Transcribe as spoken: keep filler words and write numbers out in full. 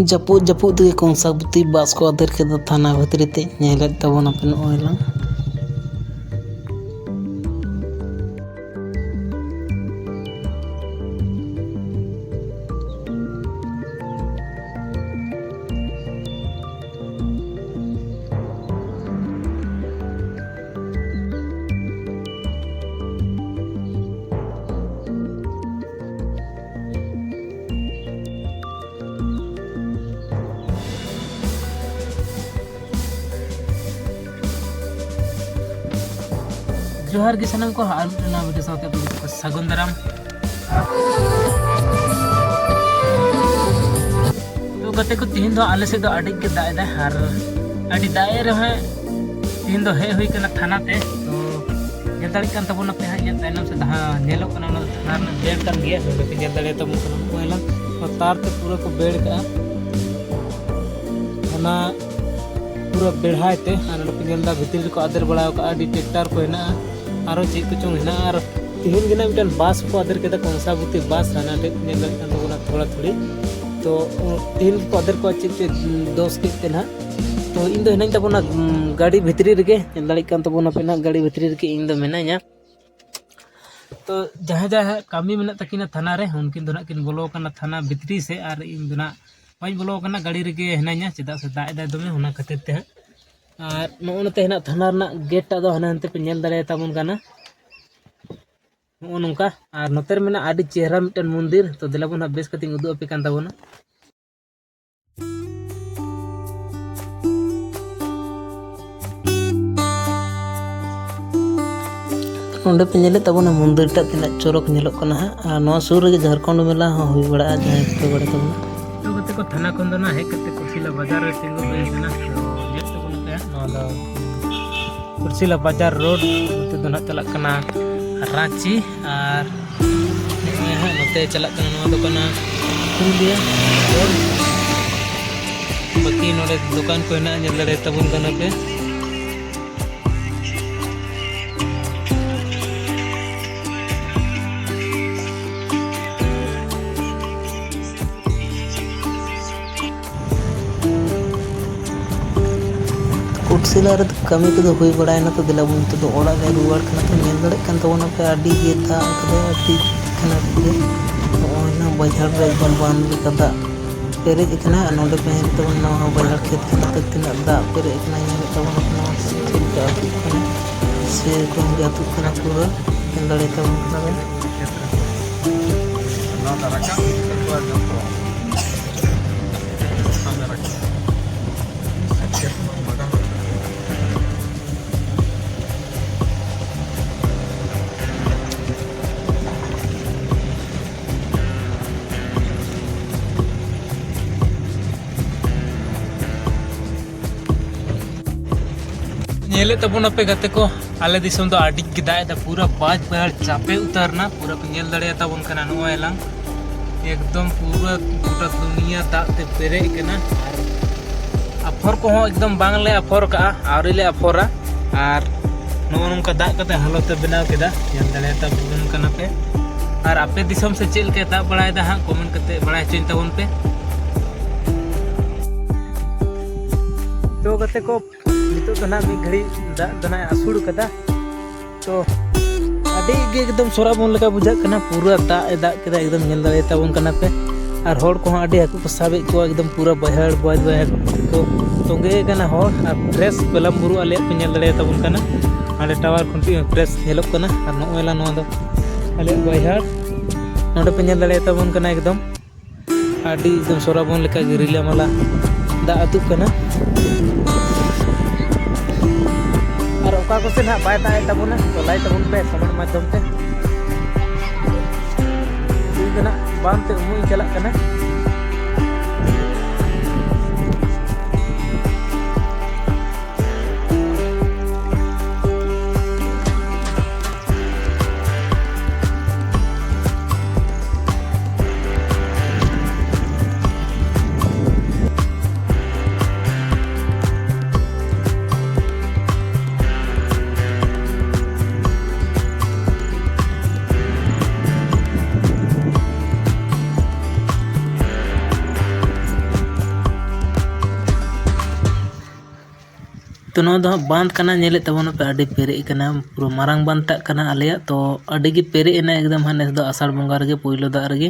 ᱡᱟᱹᱯᱩᱫ ᱡᱟᱹᱯᱩᱫ ᱛᱮᱜᱮ ᱠᱚᱝᱥᱟᱵᱚᱛᱤ ᱵᱟᱥ ᱠᱚ ᱟᱫᱮᱨ ᱠᱮᱫᱟ ᱛᱷᱟᱱᱟ ᱵᱷᱤᱛᱨᱤ ᱛᱮ᱾ ᱧᱮᱞᱮᱫ ᱛᱟᱵᱚᱱᱟᱯᱮ ᱱᱚᱜᱼᱚᱭ ᱞᱟᱝ᱾ ᱡᱚᱦᱟᱨ ᱜᱮ ᱥᱟᱱᱟᱢ ᱠᱚ, ᱟᱨ ᱢᱤᱫᱴᱟᱝ ᱱᱟᱣᱟ ᱵᱷᱤᱰᱤᱭᱳ ᱥᱟᱶᱛᱮ ᱟᱯᱮ ᱡᱚᱛᱚ ᱠᱚ ᱥᱟᱹᱜᱩᱱ ᱫᱟᱨᱟᱢ᱾ ᱛᱚ ᱜᱟᱛᱮ ᱠᱚ, ᱛᱤᱦᱤᱧ ᱫᱚ ᱟᱞᱮ ᱥᱮᱫ ᱫᱚ ᱟᱹᱰᱤ ᱜᱮ ᱫᱟᱜ ᱮᱫᱟᱭ, ᱟᱨ ᱟᱹᱰᱤ ᱫᱟᱜ ᱮ ᱨᱮᱦᱚᱸ ᱛᱤᱦᱤᱧ ᱫᱚ ᱦᱮᱡ ᱦᱩᱭ ᱠᱟᱱᱟ ᱛᱷᱟᱱᱟ ᱛᱮ᱾ ᱛᱚ ᱧᱮᱞ ᱫᱟᱲᱮᱭᱟᱜ ᱠᱟᱱ ᱛᱟᱵᱚᱱᱟᱯᱮ ᱦᱟᱸᱜ, ᱧᱮᱞ ᱛᱟᱭᱱᱚᱢ ᱥᱮ ᱡᱟᱦᱟᱸ ᱧᱮᱞᱚᱜ ᱠᱟᱱᱟ, ᱚᱱᱟ ᱫᱚ ᱛᱷᱟᱱᱟ ᱨᱮᱱᱟᱜ ᱵᱮᱲ ᱠᱟᱱ ᱜᱮᱭᱟ᱾ ᱱᱚᱰᱮ ᱯᱮ ᱧᱮᱞ ᱫᱟᱲᱮᱭᱟᱜ ᱛᱟᱵᱚᱱ ᱠᱟᱱᱟ, ᱱᱚᱜᱼᱚᱭ ᱞᱟᱝ ᱱᱚᱣᱟ ᱛᱟᱨ ᱛᱮ ᱯᱩᱨᱟᱹ ᱠᱚ ᱵᱮᱲ ᱠᱟᱜᱼᱟ᱾ ᱚᱱᱟ ᱯᱩᱨᱟᱹ ᱵᱮᱲᱦᱟᱭ ᱛᱮ, ᱟᱨ ᱱᱚᱰᱮ ᱯᱮ ᱧᱮᱞ ᱮᱫᱟ ᱵᱷᱤᱛᱤᱨ ᱨᱮᱠᱚ ᱟᱫᱮᱨ ᱵᱟᱲᱟ ᱟᱠᱟᱫᱼᱟ, ᱟᱹᱰᱤ ᱴᱨᱟᱠᱴᱟᱨ ᱠᱚ ᱦᱮᱱᱟᱜᱼᱟ, ᱟᱨᱚ ᱪᱮᱫ ᱠᱚᱪᱚᱝ ᱦᱮᱱᱟᱜᱼᱟ᱾ ᱟᱨ ᱛᱤᱦᱤᱧ ᱜᱮ ᱱᱟᱜ ᱢᱤᱫᱴᱮᱱ ᱵᱟᱥ ᱦᱚᱸᱠᱚ ᱟᱫᱮᱨ ᱠᱮᱫᱟ, ᱠᱚᱝᱥᱟᱵᱚᱛᱤ ᱵᱟᱥ ᱦᱟᱱᱟ ᱴᱷᱮᱡ ᱧᱮᱞ ᱫᱟᱲᱮᱭᱟᱜ ᱠᱟᱱ ᱛᱟᱵᱚᱱᱟ ᱛᱷᱚᱲᱟ ᱛᱷᱩᱲᱤ᱾ ᱛᱚ ᱛᱤᱦᱤᱧ ᱜᱮᱠᱚ ᱟᱫᱮᱨ ᱠᱚᱣᱟ ᱪᱮᱫ ᱪᱮᱫ ᱫᱚᱥ ᱠᱮᱫ ᱛᱮ ᱱᱟᱦᱟᱜ᱾ ᱛᱚ ᱤᱧ ᱫᱚ ᱦᱮᱱᱟᱹᱧ ᱛᱟᱵᱚᱱᱟ, ᱩᱢ, ᱜᱟᱹᱰᱤ ᱵᱷᱤᱛᱨᱤ ᱨᱮᱜᱮ, ᱧᱮᱞ ᱫᱟᱲᱮᱭᱟᱜ ᱠᱟᱱ ᱛᱟᱵᱚᱱᱟᱯᱮ ᱱᱟᱦᱟᱜ, ᱜᱟᱹᱰᱤ ᱵᱷᱤᱛᱨᱤ ᱨᱮᱜᱮ ᱤᱧ ᱫᱚ ᱢᱮᱱᱟᱹᱧᱟ᱾ ᱛᱚ ᱡᱟᱦᱟᱸᱭ ᱡᱟᱦᱟᱸᱭ ᱠᱟᱹᱢᱤ ᱢᱮᱱᱟᱜ ᱛᱟᱹᱠᱤᱱᱟ ᱛᱷᱟᱱᱟ ᱨᱮ, ᱩᱱᱠᱤᱱ ᱫᱚ ᱱᱟᱦᱟᱜ ᱠᱤᱱ ᱵᱚᱞᱚ ᱟᱠᱟᱱᱟ ᱛᱷᱟᱱᱟ ᱵᱷᱤᱛᱨᱤ ᱥᱮᱫ, ᱟᱨ ᱤᱧ ᱫᱚ ᱱᱟᱦᱟᱜ ᱵᱟᱹᱧ ᱵᱚᱞᱚ ᱟᱠᱟᱱᱟ, ᱜᱟᱹᱰᱤ ᱨᱮᱜᱮ ᱦᱮᱱᱟᱹᱧᱟ, ᱪᱮᱫᱟᱜ ᱥᱮ ᱫᱟᱜ ᱮᱫᱟᱭ ᱫᱚᱢᱮ, ᱚᱱᱟ ᱠᱷᱟᱹᱛᱤᱨ ᱛᱮ ᱦᱟᱸᱜ᱾ ᱟᱨ ᱱᱚᱜᱼᱚ ᱱᱚᱛᱮ ᱦᱮᱱᱟᱜ ᱛᱷᱟᱱᱟ ᱨᱮᱱᱟᱜ ᱜᱮᱴ ᱴᱟᱜ ᱫᱚ ᱦᱟᱱᱮ ᱦᱟᱱᱛᱮ ᱯᱮ ᱧᱮᱞ ᱫᱟᱲᱮᱭᱟᱛᱟ ᱵᱚᱱ ᱠᱟᱱᱟ, ᱱᱚᱜᱼᱚ ᱱᱚᱝᱠᱟ᱾ ᱟᱨ ᱱᱚᱛᱮ ᱨᱮ ᱢᱮᱱᱟᱜᱼᱟ ᱟᱹᱰᱤ ᱪᱮᱦᱨᱟ ᱢᱤᱫᱴᱮᱱ ᱢᱚᱱᱫᱤᱨ᱾ ᱛᱚ ᱫᱮᱞᱟ ᱵᱚᱱ ᱦᱟᱸᱜ ᱵᱮᱥ ᱠᱟᱛᱮᱧ ᱩᱫᱩᱜ ᱟᱯᱮ ᱠᱟᱱ ᱛᱟᱵᱚᱱᱟ᱾ ᱱᱚᱰᱮ ᱯᱮ ᱧᱮᱞᱮᱫ ᱛᱟᱵᱚᱱᱟ ᱢᱚᱱᱫᱤᱨ ᱴᱟᱜ ᱛᱤᱱᱟᱹᱜ ᱪᱚᱨᱚᱠ ᱧᱮᱞᱚᱜ ᱠᱟᱱᱟ ᱦᱟᱸᱜ, ᱟᱨ ᱱᱚᱣᱟ ᱥᱩᱨ ᱨᱮᱜᱮ ᱡᱷᱟᱲᱠᱷᱚᱸᱰ ᱢᱮᱞᱟ ᱦᱚᱸ ᱦᱩᱭ ᱵᱟᱲᱟᱜᱼᱟ, ᱡᱟᱦᱟᱸᱭ ᱠᱚᱯᱮ ᱵᱟᱲᱟᱭ ᱛᱟᱵᱚᱱᱟ᱾ ᱛᱚ ᱜᱟᱛᱮ ᱠᱚ, ᱛᱷᱟᱱᱟ ᱠᱷᱚᱱ ᱫᱚ ᱱᱟᱜ ᱦᱮᱡ ᱠᱟᱛᱮ ᱠᱩᱨᱥᱤᱞᱟ ᱵᱟᱡᱟᱨ ᱨᱮ ᱛᱤᱸᱜᱩ ᱦᱩᱭ ᱠᱟᱱᱟ᱾ ᱛᱚ ᱧᱮᱞ ᱛᱟᱵᱚᱱ ᱯᱮ ᱦᱟᱸᱜ, ᱱᱚᱣᱟ ᱫᱚ ᱠᱩᱨᱥᱤᱞᱟ ᱵᱟᱡᱟᱨ ᱨᱳᱰ, ᱱᱚᱛᱮ ᱫᱚ ᱱᱟᱜ ᱪᱟᱞᱟᱜ ᱠᱟᱱᱟ ᱨᱟᱸᱪᱤ, ᱟᱨ ᱱᱚᱜᱼᱚᱭ ᱦᱟᱸᱜ ᱱᱚᱛᱮ ᱪᱟᱞᱟᱜ ᱠᱟᱱᱟ, ᱱᱚᱣᱟ ᱫᱚ ᱠᱟᱱᱟ ᱯᱩᱨᱩᱞᱤᱭᱟᱹ ᱨᱳᱰ᱾ ᱵᱟᱹᱠᱤ ᱱᱚᱰᱮ ᱫᱚᱠᱟᱱ ᱠᱚ ᱦᱮᱱᱟᱜᱼᱟ, ᱧᱮᱞ ᱫᱟᱲᱮᱭᱟᱛᱟᱵᱚᱱ ᱠᱟᱱᱟ ᱯᱮ᱾ ᱥᱤᱞᱟ ᱨᱮᱫᱚ ᱠᱟᱹᱢᱤ ᱠᱚᱫᱚ ᱦᱩᱭ ᱵᱟᱲᱟᱭᱮᱱᱟ, ᱛᱚ ᱫᱮᱞᱟ ᱵᱚᱱ ᱱᱤᱛᱚᱜ ᱫᱚ ᱚᱲᱟᱜ ᱞᱮ ᱨᱩᱣᱟᱹᱲ ᱠᱟᱱᱟ᱾ ᱛᱚ ᱧᱮᱞ ᱫᱟᱲᱮᱭᱟᱜ ᱠᱟᱱ ᱛᱟᱵᱚᱱᱟ ᱯᱮ, ᱟᱹᱰᱤ ᱜᱮ ᱫᱟᱜ ᱠᱟᱫᱟᱭ, ᱟᱹᱰᱤ ᱠᱷᱟᱱ ᱟᱹᱰᱤ ᱜᱮ᱾ ᱱᱚᱜᱼᱚᱭ ᱱᱟ ᱵᱟᱡᱟᱨ ᱨᱮ ᱮᱠᱫᱚᱢ ᱵᱟᱱ ᱞᱮᱠᱟ ᱫᱟᱜ ᱯᱮᱨᱮᱡ ᱟᱠᱟᱱᱟ᱾ ᱟᱨ ᱱᱚᱰᱮ ᱯᱮ ᱧᱮᱞ ᱛᱟᱵᱚᱱᱟ, ᱱᱚᱣᱟ ᱵᱟᱡᱟᱨ ᱠᱷᱮᱛ ᱠᱟᱱᱟ, ᱛᱚ ᱛᱤᱱᱟᱹᱜ ᱫᱟᱜ ᱯᱮᱨᱮᱡ ᱟᱠᱟᱱᱟ, ᱧᱮᱞᱮᱫ ᱛᱟᱵᱚᱱᱟ ᱯᱮ ᱱᱚᱣᱟ ᱪᱮᱫ ᱞᱮᱠᱟ ᱟᱹᱛᱩᱜ ᱠᱟᱱᱟ, ᱥᱮᱨᱚᱠᱚᱢ ᱜᱮ ᱟᱹᱛᱩᱜ ᱠᱟᱱᱟ ᱯᱩᱨᱟᱹ, ᱧᱮᱞ ᱫᱟᱲᱮᱭᱟᱜ ᱛᱟᱵᱚᱱ ᱠᱟᱱᱟ ᱵᱮᱱ᱾ ᱱᱚᱣᱟ ᱫᱚ ᱨᱟᱠᱟᱵ ᱦᱩᱭᱩᱜ ᱛᱟᱠᱚᱣᱟ ᱡᱚᱛᱚ᱾ ᱪᱮᱛᱟᱱ ᱨᱮ ᱨᱟᱠᱟᱵ᱾ ᱧᱮᱞᱮᱫ ᱛᱟᱵᱚᱱᱟᱯᱮ ᱜᱟᱛᱮ ᱠᱚ, ᱟᱞᱮ ᱫᱤᱥᱚᱢ ᱫᱚ ᱟᱹᱰᱤ ᱜᱮ ᱫᱟᱜ ᱮᱫᱟ, ᱯᱩᱨᱟᱹ ᱵᱟᱡᱽ ᱵᱟᱭᱟᱲ ᱪᱟᱯᱮ ᱩᱛᱟᱹᱨ ᱮᱱᱟ᱾ ᱯᱩᱨᱟᱹ ᱯᱮ ᱧᱮᱞ ᱫᱟᱲᱮᱭᱟᱛᱟ ᱵᱚᱱ ᱠᱟᱱᱟ ᱱᱚᱜᱼᱚᱭ ᱞᱟᱝ, ᱮᱠᱫᱚᱢ ᱯᱩᱨᱟᱹ ᱜᱚᱴᱟ ᱫᱩᱱᱤᱭᱟᱹ ᱫᱟᱜ ᱛᱮ ᱯᱮᱨᱮᱡ ᱟᱠᱟᱱᱟ᱾ ᱟᱨ ᱟᱯᱷᱚᱨ ᱠᱚᱦᱚᱸ ᱮᱠᱫᱚᱢ ᱵᱟᱝᱞᱮ ᱟᱯᱷᱚᱨ ᱠᱟᱜᱼᱟ, ᱟᱹᱣᱨᱤ ᱞᱮ ᱟᱯᱷᱚᱨᱟ᱾ ᱟᱨ ᱱᱚᱜᱼᱚ ᱱᱚᱝᱠᱟ ᱫᱟᱜ ᱠᱟᱛᱮ ᱦᱟᱞᱚᱛ ᱮ ᱵᱮᱱᱟᱣ ᱠᱮᱫᱟ, ᱧᱮᱞ ᱫᱟᱲᱮᱭᱟᱛᱟ ᱵᱚᱱ ᱠᱟᱱᱟ ᱯᱮ᱾ ᱟᱨ ᱟᱯᱮ ᱫᱤᱥᱚᱢ ᱥᱮᱫ ᱪᱮᱫ ᱞᱮᱠᱟᱭ ᱫᱟᱜ ᱵᱟᱲᱟᱭᱮᱫᱟ ᱦᱟᱸᱜ, ᱠᱚᱢᱮᱱᱴ ᱠᱟᱛᱮ ᱵᱟᱲᱟᱭ ᱦᱚᱪᱚᱧ ᱛᱟᱵᱚᱱ ᱯᱮ᱾ ᱛᱚ ᱜᱟᱛᱮ ᱠᱚ, ᱱᱤᱛᱚᱜ ᱫᱚ ᱱᱟᱜ ᱢᱤᱫ ᱜᱷᱟᱹᱲᱤᱡ ᱫᱟᱜ ᱫᱚ ᱱᱟᱜ ᱟᱹᱥᱩᱲ ᱠᱟᱫᱟ᱾ ᱛᱚ ᱟᱹᱰᱤ ᱜᱮ ᱮᱠᱫᱚᱢ ᱥᱚᱨᱟᱵᱚᱱ ᱞᱮᱠᱟ ᱵᱩᱡᱷᱟᱹᱜ ᱠᱟᱱᱟ, ᱯᱩᱨᱟᱹ ᱫᱟᱜ ᱮ ᱫᱟᱜ ᱠᱮᱫᱟ, ᱮᱠᱫᱚᱢ ᱧᱮᱞ ᱫᱟᱲᱮᱭᱟᱛᱟᱵᱚᱱ ᱠᱟᱱᱟ ᱯᱮ᱾ ᱟᱨ ᱦᱚᱲ ᱠᱚᱦᱚᱸ ᱟᱹᱰᱤ ᱦᱟᱹᱠᱩ ᱠᱚ ᱥᱟᱵᱮᱫ ᱠᱚᱣᱟ, ᱮᱠᱫᱚᱢ ᱯᱩᱨᱟᱹ ᱵᱟᱹᱭᱦᱟᱹᱲ ᱵᱟᱹᱫᱽ ᱵᱟᱹᱭᱦᱟᱹᱲ ᱠᱚ ᱛᱚᱸᱜᱮ ᱠᱟᱱᱟ ᱦᱚᱲ᱾ ᱟᱨ ᱯᱷᱨᱮᱥ ᱯᱮᱞᱟᱢ ᱵᱩᱨᱩ ᱟᱞᱮᱭᱟᱜ ᱯᱮ ᱧᱮᱞ ᱫᱟᱲᱮᱭᱟᱛᱟᱵᱚᱱ ᱠᱟᱱᱟ, ᱦᱟᱸᱰᱮ ᱴᱟᱣᱟᱨ ᱠᱷᱩᱱᱴᱤ ᱦᱚᱸ ᱯᱷᱨᱮᱥ ᱧᱮᱞᱚᱜ ᱠᱟᱱᱟ᱾ ᱟᱨ ᱱᱚᱜᱼᱚᱭ ᱞᱟ ᱱᱚᱣᱟ ᱫᱚ ᱟᱞᱮᱭᱟᱜ ᱵᱟᱹᱭᱦᱟᱹᱲ, ᱱᱚᱰᱮ ᱯᱮ ᱧᱮᱞ ᱫᱟᱲᱮᱭᱟᱛᱟᱵᱚᱱ ᱠᱟᱱᱟ ᱮᱠᱫᱚᱢ᱾ ᱟᱹᱰᱤ ᱮᱠᱫᱚᱢ ᱥᱚᱨᱟᱵᱚᱱ ᱞᱮᱠᱟ ᱜᱮ ᱨᱤᱞᱟᱹᱢᱟᱞᱟ ᱫᱟᱜ ᱟᱹᱛᱩᱜ ᱠᱟᱱᱟ᱾ ᱟᱨ ᱚᱠᱟ ᱠᱚᱥᱮᱫ ᱦᱟᱸᱜ ᱵᱟᱭ ᱫᱟᱜ ᱮᱫ ᱛᱟᱵᱚᱱᱟ, ᱛᱚ ᱞᱟᱹᱭ ᱛᱟᱵᱚᱱ ᱯᱮ ᱠᱚᱢᱮᱱᱴ ᱢᱟᱫᱽᱫᱷᱚᱢ ᱛᱮ᱾ ᱤᱧ ᱫᱚ ᱱᱟᱜ ᱵᱟᱸᱫᱽ ᱛᱮ ᱩᱢᱩᱜ ᱤᱧ ᱪᱟᱞᱟᱜ ᱠᱟᱱᱟ᱾ ᱛᱚ ᱱᱚᱣᱟ ᱫᱚ ᱦᱟᱸᱜ ᱵᱟᱸᱫᱷ ᱠᱟᱱᱟ, ᱧᱮᱞᱮᱫ ᱛᱟᱵᱚᱱ ᱯᱮ ᱟᱹᱰᱤ ᱯᱮᱨᱮᱡ ᱠᱟᱱᱟ, ᱯᱩᱨᱟᱹ ᱢᱟᱨᱟᱝ ᱵᱟᱸᱫᱷ ᱴᱟᱜ ᱠᱟᱱᱟ ᱟᱞᱮᱭᱟᱜ᱾ ᱛᱚ ᱟᱹᱰᱤ ᱜᱮ ᱯᱮᱨᱮᱡ ᱮᱱᱟ ᱮᱠᱫᱚᱢ ᱦᱟᱸᱜ ᱱᱮᱥ ᱫᱚ ᱟᱥᱟᱲ ᱵᱚᱸᱜᱟ ᱨᱮᱜᱮ ᱯᱳᱭᱞᱳ ᱫᱟᱜ ᱨᱮᱜᱮ᱾